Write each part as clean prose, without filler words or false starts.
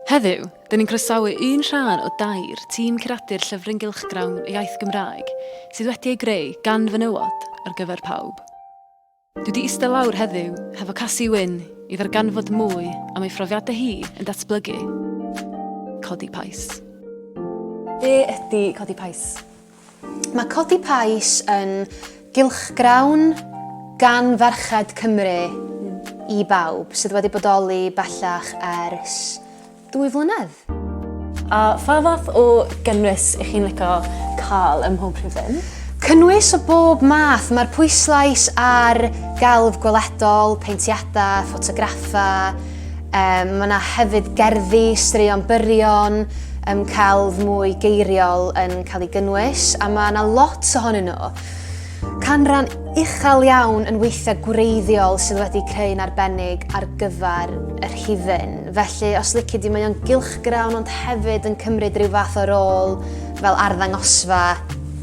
Heddiw, dyn ni'n croesawu un rhan o dair tîm curadu'r llyfryn gylchgrawn y iaith Gymraeg sydd wedi ei greu gan fenywod ar gyfer pawb. Dwi 'di ista lawr heddiw hefo Casi Wyn i ddarganfod mwy am ei phrofiadau hi yn datblygu Codi Pais. Be ydy Codi Pais? Mae Codi Pais yn gylchgrawn gan ferched Cymru i bawb sydd wedi bodoli bellach ers 2 flynedd. A pha fath o gynnwys ych chi'n licio cael ym mhob rhifyn? Cynnwys o bob math. Mae'r pwyslais ar gelf gweledol, peintiadau, ffotograffau. Um, mae yna hefyd gerddi, straeon byrion, um, celf mwy geiriol yn cael ei gynnwys, a mae yna lot ohonyn nhw. Canran uchel iawn yn weithiau gwreiddiol sydd wedi creu'n arbennig ar gyfer y rhifyn. Felly, os lici di, mae o'n gylchgrawn ond hefyd yn cymryd rhyw fath o rôl fel arddangosfa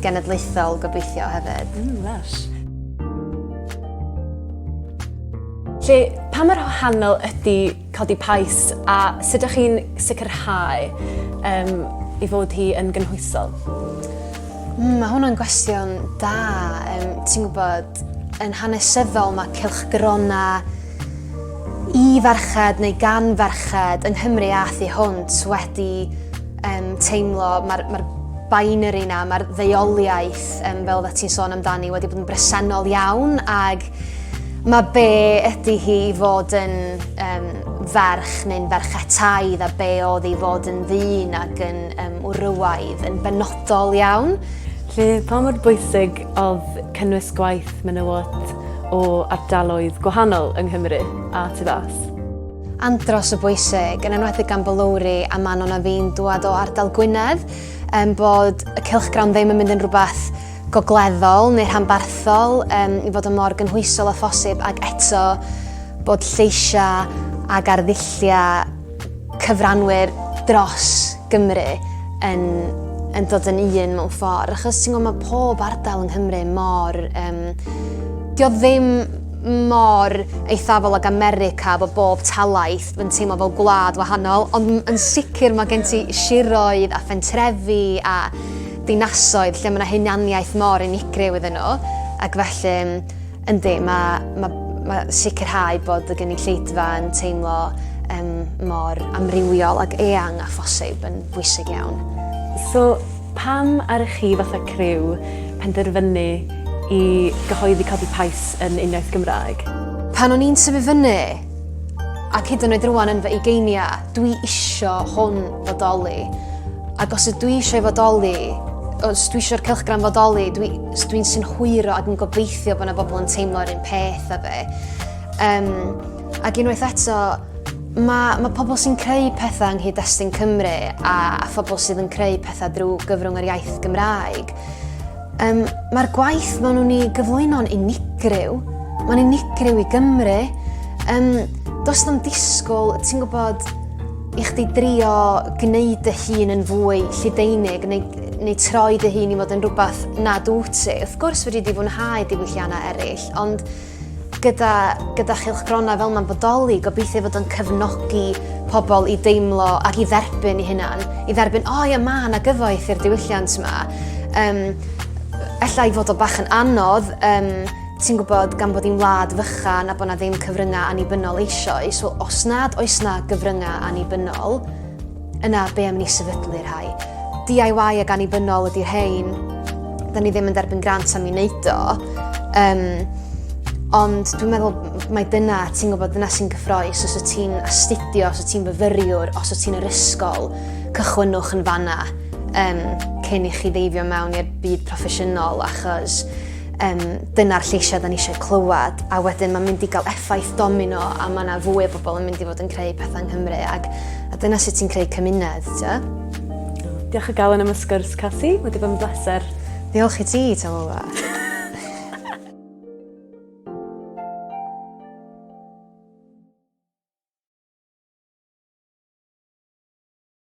genedlaethol gobeithio hefyd. Lush. Felly, pa mor wahanol ydy Codi Pais a sut ydych chi'n sicrhau um, ei fod hi yn gynhwysol? Mae hwnna'n gwestiwn da. Um, ti'n gwybod, yn hanesyddol mae cylchgrona i ferched neu gan ferched yng Nghymru a thu hwnt wedi um, teimlo, mae'r mae binary na, mae'r ddeuoliaeth um, fel oeddet ti'n sôn amdani wedi bod yn bresennol iawn ag Mae be ydy hi i fod yn um, ferch neu'n ferchetaidd a be oedd i fod yn ddyn ac yn um, wrywaidd yn benodol iawn. Felly, pa mor bwysig oedd cynnwys gwaith menywod o ardaloedd gwahanol yng Nghymru a tu fas? Andros o bwysig, yn enwedig gan bo Lowri a Manon a fi'n dŵad o ardal Gwynedd, um, bod y cylchgrawn ddim yn mynd yn rhywbeth gogleddol neu rhanbarthol um, i fod yn mor gynhwysol â phosib ac eto bod lleisiau ac arddulliau cyfranwyr dros Gymru yn, yn dod yn un mewn ffordd. Achos ti'n gwybod, mae pob ardal yng Nghymru mor... Um, dio ddim mor eithafol ag America bod bob talaith yn teimlo fel gwlad wahanol, ond yn sicr mae gen ti siroedd a phentrefi a dinasoedd lle mae yna hunaniaeth mor unigryw iddyn nhw, ac felly yndi, mae, mae, mae sicrhau bod y gynulleidfa yn teimlo um, mor amrywiol ac eang a phosib yn bwysig iawn. So, pam ar chi fatha criw penderfynu i gyhoeddi Codi Pais yn uniaith Gymraeg? Pan o'n i'n tyfu fyny, ac hyd yn oed rwan yn fy ugeiniau, dwi isio hwn fodoli. Ac os ydw i eisiau fodoli, os dwi eisiau'r cylchgrawn fodoli, dwi'n dwi, dwi synhwyro ac yn gobeithio bod yna bobl yn teimlo'r un peth â fi. Um, ac unwaith eto, mae, mae pobl sy'n creu pethau yng nghyd-destun Cymru a, a phobl sydd yn creu pethau drwy gyfrwng yr iaith Gymraeg, um, mae'r gwaith maen nhw'n ei gyflwyno'n unigryw. Mae'n unigryw i Gymru. Um, does na'm disgwyl, ti'n gwybod, i chdi drio gwneud dy hun yn fwy lledaenig neu, neu troi dy hun i fod yn rhywbeth nad wyt ti. Wrth gwrs fedri di fwynhau diwylliannau eraill, ond gyda, gyda chylchgronau fel mae'n bodoli, gobeithio fod o'n cefnogi pobl i deimlo ac i dderbyn i hunan, i dderbyn, o oh, ia, mae yna gyfoeth i'r diwylliant yma. Um, ella i fod o bach yn anodd, um, Ti'n gwybod, gan bod hi'n wlad fychan a bod 'na ddim cyfryngau annibynnol eisoes, wel os nad oes 'na gyfryngau annibynnol, yna be am ni sefydlu rhai? DIY ag annibynnol ydy'r rhain, da ni ddim yn derbyn grant am i wneud o. Um, ond dwi'n meddwl mai dyna, ti'n gwybod, dyna sy'n gyffroes, os wyt ti'n astudio, os wyt ti'n fyfyriwr, os wyt ti'n yr ysgol, cychwynnwch yn fanna um, cyn i chi ddeifio mewn i'r byd proffesiynol, achos um, dyna'r lleisiau da ni eisiau clywed a wedyn mae'n mynd i gael effaith domino a mae yna fwy o bobl yn mynd i fod yn creu pethau yng Nghymru ac, a dyna sut ti'n creu cymuned. Ti? Diolch o galon am y sgwrs, Casi. Wedi bod yn bleser. Diolch i ti, Tallulah.